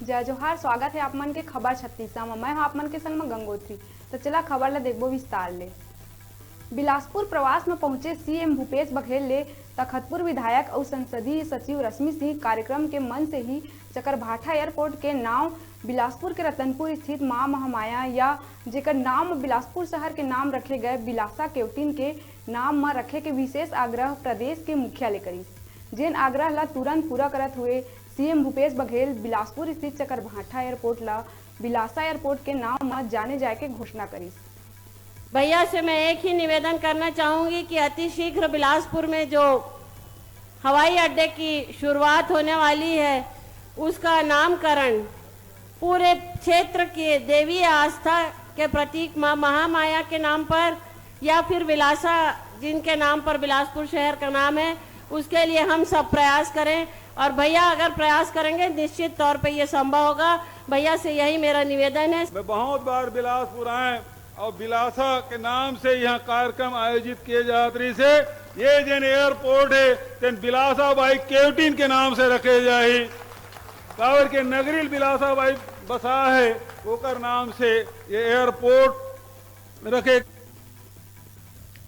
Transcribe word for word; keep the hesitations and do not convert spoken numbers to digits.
जय जोहार, स्वागत हे आप मन के खबर छत्तीसा म। मैं ह आप मन के संग म गंगोत्री। त चला खबर ल देखबो विस्तार ले। बिलासपुर प्रवास म पहुंचे सीएम भूपेश बघेल ले तखतपुर विधायक अउ संसदीय सचिव रश्मि सिंह कार्यक्रम के मंच से ही चकरभाठा एयरपोर्ट के नांव बिलासपुर के रतनपुर स्थित मां महामाया या जेकर नांव म बिलासपुर शहर के नांव रखे गए बिलासा केवटिन के नांव म रखे के विशेष आग्रह प्रदेश के मुखिया ले करिस, जेन आग्रह ल तुरंत पूरा करत हुए सीएम भूपेश बघेल बिलासपुर स्थित चकरभाठा एयरपोर्ट ल बिलासा एयरपोर्ट के नांव म जाने जाए के घोषणा करिस। भैया से मैं एक ही निवेदन करना चाहूंगी कि अति शीघ्र बिलासपुर में जो हवाई अड्डे की शुरुआत होने वाली है, उसका नामकरण पूरे क्षेत्र के देवी आस्था के प्रतीक माँ महामाया के नाम पर या फिर विलासा, जिनके नाम पर बिलासपुर शहर का नाम है, उसके लिए हम सब प्रयास करें। और भैया अगर प्रयास करेंगे, निश्चित तौर पे ये संभव होगा। भैया से यही मेरा निवेदन है। मैं बहुत बार बिलासपुर आए और बिलासा के नाम से यहाँ कार्यक्रम आयोजित किए जात रहिस हे। ये जेन एयरपोर्ट हे, तेन बिलासा बाई केवटिन के नाम से रखे जाही। काबर के नगरी ल बिलासा बाई बसा हे, ओकर नाम से ये एयरपोर्ट रखे।